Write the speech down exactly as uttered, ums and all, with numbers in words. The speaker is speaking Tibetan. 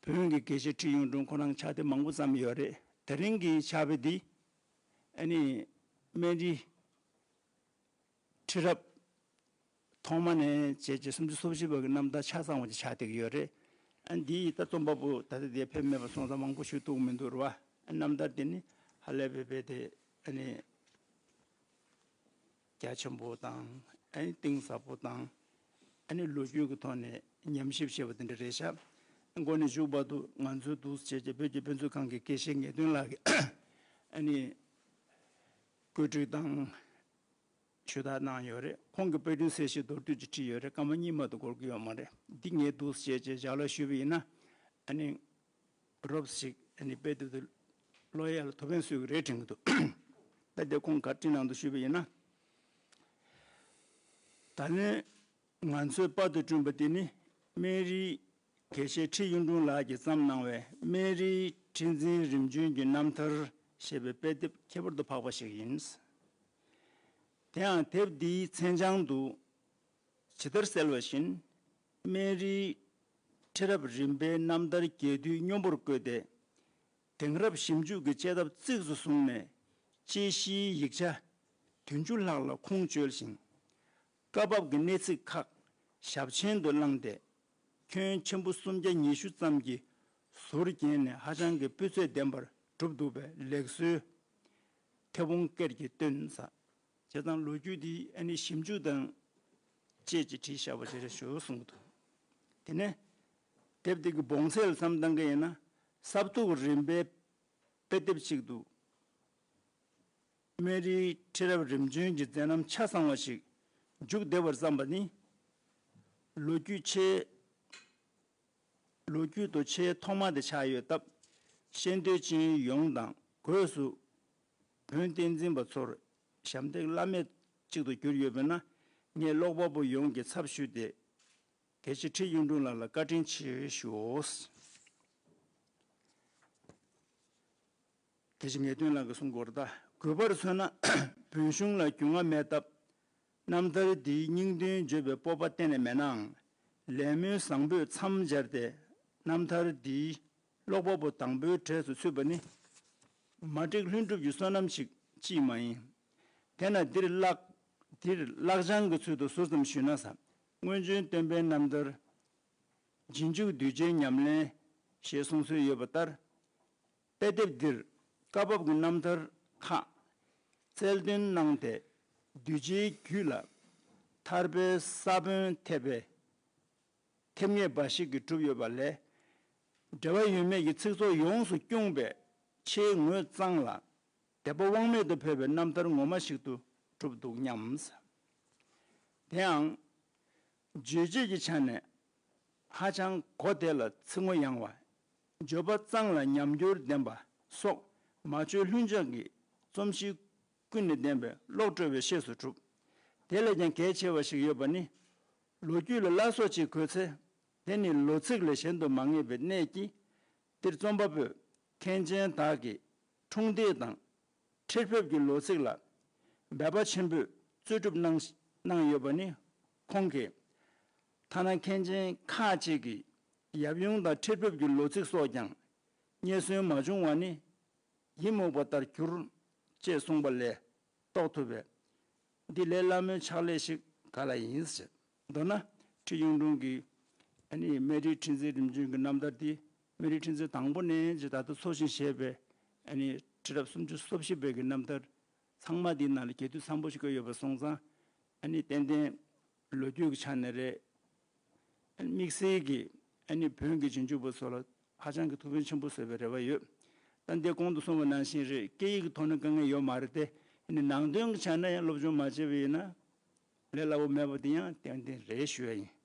བོན་གྱི་དགེ་བཤེས་ཁྲི་གཡུང་དྲུང་ཁོ་རང་ཕྱག་དེབ་མང་པོ་བརྩམས་ཡོད་རེད། དེ་རིང་གི་ཕྱག་དཔེ་འདི་ཨ་ནི་སྨན་རིའི་ཁྲི་རབས་ཐོག་མ་ནས་བྱས་རྗེས་སུམ་ཅུ་སོ་བཞི་བར་གྱི་རྣམ་ཐར་ཆ་ཚང་བ་ཅིག་ཆགས་བསྡད་ཀྱི་ཡོད་རེད། ཨ་འདི་ད་རྩོམ་པ་པོ་ད་ལྟ་དེ་ཕེབས་མེད་པ་སོང་ཙང་མང་པོ་ཞུ་ཐུབ་ཀྱི་མི་འདུག་རེད་བ། རྣམ་ཐར་དེ་ནི་ཧ་ལས་པའི་དཔེ་དེ་ཨ་ནི་རྒྱ་ཆེན་པོ་དང་ཨ་ནི་གཏིང་ཟབ་པོ་དང་ཨ་ནི་ལོ་རྒྱུས་ཀྱི་ཐོག་ནས་ཉམས་ཞིབ་བྱས་པ་དེ་འདྲ་རེད་ཤག་མགོ་ནས་མཇུག་བར་དུ་ང་ཚོའི་འདུག་བྱས་རྗེས་བོད་ཀྱི་དཔེ་མཛོད་ཁང་གི་དགེ་བཤེས་ངེས་དོན་ལགས་ཀྱིས་ཨ་ནི་བཀོད་སྒྲིག་དང་། ཞུ་དག་གནང་ཡོད་རེད། ཁོང་གི་དཔེ་སྐྲུན་གསལ་བཤད་མདོར་བསྡུས་ཅིག་བྲིས་ཡོད་རེད། སྐར་མ་གཉིས་མ་གཏོགས་འགོར་གྱི་ཡོད་མ་རེད། འདི་ངས་འདུག་བྱས་རྗེས་ཞལ་ལག་ཞུས་པ་ཡིན་ན་ཨ་ནི་རོབ་ཞིག་ཨ་ནི་དཔེ་དེབ་དེ་ཀློག་ཡ་ལ་ཐུགས་ཕན་གསོས་ཀྱི་རེད་དྲན་གྱི་འདུག་ད་དེ་ཁོང་ག་བྲིས་གནང་འདུག་ཞུས་པ་ཡིན་ན། ད་ལན་ང་ཚོས་པར་དུ་བསྐྲུན་པ་དེ་ནི་སྨན་རིའི་དགེ་བཤེས་ཁྲི་གཡུང་དྲུང་ལགས་ཀྱིས་བརྩམས་གནང་བའི་སྨན་རིའི་ཁྲི་འཛིན་རིམ་བྱོན་གྱི་རྣམ་ཐར་ཞེས་པའི་དཔེ་དེབ་ཁྱད་པར་དུ་འཕགས་པ་ཞིག་ཡིན། དེའང་དེབ་འདིའི་མཚན་བྱང་དུ་ཇི་ལྟར་གསལ་བ་བཞིན། སྨན་རིའི་ཁྲི་རབས་རིམ་པའི་རྣམ་ཐར་རྒྱས་བསྡུས་སྙོམས་པོར་བཀོད་དེ། དེང་རབས་ཞིབ་འཇུག་གི་དཔྱད་ཐབས་གཙིགས་སུ་བཟུང་ནས་དཔྱད་གཞིའི་ཡིག་ཆ་བདུན་ཅུ་ལྷག་ལ་ཁུངས་བཅོལ་ཞིང་། སྐབས་བབ་ཀྱི་གནད་ཚིག་ཁག་ཞབས་མཆན་དུ་བླངས་ཏེ། ཁྱོན་ཆེན་པོ་སུམ་བརྒྱ་ཉི་ཤུ་ཙམ་གྱི་ཟུར་བརྒྱན་ནས་ཧ་ཅང་གི་སྤུས་ཚད་ལྡན་པར་གྲུབ་འདུག་པས་ལེགས་གསོལ་མཐེ་བོང་སྐེར་གྱིས་བསྟོད་ཟེར། བྱས་ཙང་ལོ་རྒྱུས་འདི་ཨ་ནི་ཞིབ་འཇུག་དང་བཅས་ཀྱིས་བྲིས་བཞག་པ་ཞིག་རེད་ཞུ་གསུངས་འདུག་དེ་ནས་དེབ་འདི་གི་བོངས་ཚད་ལ་བསམ་བཏང་གི་ཡིན་ན་ས་བཏུག་རིམ་པའི་དཔེ་དེབ་ཅིག་ཏུ་སྨན་རིའི་ཁྲི་རབས་རིམ་བྱོན་གྱི་མཛད་རྣམ་ཆ་ཚང་བ་ཞིག་འཇུག་བདེ་བར་བརྩམས་པ་ནི། ལོ་རྒྱུས་ཆེས་ལོ་རྒྱུས་དུ་ཆེས་ཐོག་མ་དེ་ཆགས་ཡོད་སྟབས། ཤེས་འདོད་ཅན་ཡོངས་དང་སྒོས་སུ་བོན་བསྟན་འཛིན་པ་ཚོར་ཞབས་འདེགས་བླ་མེད་ཅིག་ཏུ་གྱུར་ཡོད་པས་ན། ངས་ཀློག་པ་པོ་ཡོངས་ཀྱི་ཚབ་ཞུས་ཏེ། དགེ་བཤེས་ཁྲི་གཡུང་དྲུང་ལགས་ལ་བཀའ་དྲིན་ཆེ་ཞུའོ། དེ་བཞིན་ངེས་དོན་ལགས་ཀྱིས་གསུང་གོ་ར་ད། གུས་པར་མཚོན་ན་བོན་གཞུང་ལ་རྒྱུས་མངའ་མེད་སྟབས། རྣམ་ཐར་འདིའི་སྙིང་དོན་བརྗོད་པའི་སྤོབས་པ་གཏན་ནས་མེད་ནའང་། ལས་སྨོན་བཟང་པོས་མཚམས་སྦྱར་ཏེ་རྣམ་ཐར་འདིའི་ཀློག་པ་པོ་དང་པོའི་གྲས་སུ་ཚུད་པ་ནི། མ་བསྒྲིགས་ལྷུན་གྲུབ་ཀྱི་བསོད་ནམས་ཤིག་ཅིས་མ་ཡིན། དེས་ན་འདིར་བཀླག་འདིར་བཀླག་བྱང་གི་ཚུལ་དུ་ཟུར་ཙམ་ཞུས་ན་བཟང་། སྔོན་བྱོན་སྟོན་པའི་རྣམ་ཐར་རྗེས་འཇུག་གདུལ་བྱའི་ཉམས་ལེན་ཞེས་གསུངས་སྲོལ་ཡོད་པ་ལྟར། དཔེ་དེབ་འདིར་བཀའ་བབས་ཀྱི་རྣམ་ཐར་ཁག་རྩལ་འདོན་གནང་སྟེ། གདུལ་བྱའི་རྒྱུད་ལ་ཐར་པའི་ས་བོན་ཐེབས་པའི་ཐེབས་ངེས་འབའ་ཞིག་གིས་གྲུབ་ཡོད་པ་ལས། འབྲེལ་བ་ཡོད་མེད་ཀྱི་ཚིག་ཚོགས་ཡོངས་སུ་སྐྱོང་བའི་ཆེས་ངོས་གཙང་ལ། དད་པ་དབང་མེད་དུ་འཕེལ་བའི་རྣམ་ཐར་ངོ་མ་ཞིག་ཏུ་གྲུབ་འདུག་སྙམ། དེའང་། རྗོད་བྱེད་ཀྱི་ཆ་ནས་ཧ་ཅང་གོ་བདེ་ལ་ཚིག་ངོ་ཡངས་པ། བརྗོད་པ་གཙང་ལ་ཉམས་འགྱུར་ལྡན་པ་སོགས་མ་བཅོས་ལྷུན་འཇགས་ཀྱི་རྩོམ་གཤིས་ཀུན་ནས་ལྡན་པས་ཀློག་སྤྲོ་བའི་ཤེས་སུ་གྲུབ། དེ་ལས་ཀྱང་གལ་ཆེ་བ་ཞིག་ཡོད་པ་ནི། ལོ་རྒྱུས་ལ་བླ་སྲོག་ཅིག་དགོས་ཚེ། དེ་ནི་ལོ་ཚིགས་ལས་གཞན་དུ་མ་ངེས་པའི་གནད་ཀྱིས། འདིར་རྩོམ་པ་པོས་མཁན་ཆེན་དག་གི་འཁྲུངས་འདས་དང་ཁྲིར་ཕེབས་ཀྱི་ལོ་ཚིགས་ལ་འབད་པ་ཆེན་པོས་རྩོད་སྒྲུབ་གནང་གནང་ཡོད་པ་ནི་ཁོང་གིས། ཐ་ན་མཁན་ཆེན་ཁག་ཅིག་གི་ཡབ་ཡུམ་དང་ཁྲིར་ཕེབས་ཀྱི་ལོ་ཚིགས་སོགས་ཀྱང་རྙེད་སོན་མ་བྱུང་བ་ནི་ཡིད་མུག་པ་ལྟར་གྱུར། ཅེས་གསུངས་པ་ལས། རྟོགས་ཐུབ་པས། འདི་ལས་སླ་མོའི་ཕྱག་ལས་ཤིག་ག་ལ་ཡིན་ཟེར། མདོར་ན་ཁྲི་གཡུང་དྲུང་གིས་ཨ་ནི་སྨན་རིའི་ཁྲི་འཛིན་རིམ་བྱོན་གྱི་རྣམ་ཐར་འདི་སྨན་རིའི་ཁྲི་འཛིན་དང་པོ་ནས་ཇི་ལྟར་དུ་འཚོ་ཞིང་གཞེས་པའི་ཨ་ནི་ཁྲི་རབས་སུམ་ཅུ་སོ་བཞི་པའི་གི་རྣམ་ཐར་ཚང་མ་འདིའི་ནང་ལ་རྒྱས་བསྡུས་ཚང་པོ་ཞིག་བཀོད་ཡོད་པ་སོང་ཙང་། ཨ་ནི་ཏན་ཏན་ལོ་རྒྱུས་ཀྱི་ཆ་ནས་རེད། དམིགས་བསལ་གྱིས་ཨ་ནི་བོན་གྱི་རྗེས་འཇུག་པ་ཚོ་ལ་ཧ་ཅང་གི་ཐུགས་ཕན་ཆེན་པོ་བཟོས་པའི་རེ་བ་ཡོད། ད་འདི་གོང་དུ་གསུངས་པ་ནང་བཞིན་རེད། སྐད་ཡིག་གི་ཐོག་ནས་དཀའ་ངལ་ཡོད་མ་རེད་དེ། ཨ་ནི་ནང་དོན་གྱི་ཆ་ནས་ཡང་སློབ་སྦྱོང་མ་བྱས་པ་ཡིན་ན་ལས་སླ་པོ་མེད་པ་དེ་ཡང་ཏན་ཏན་རེད་ཞུ་ཡ་ཡིན།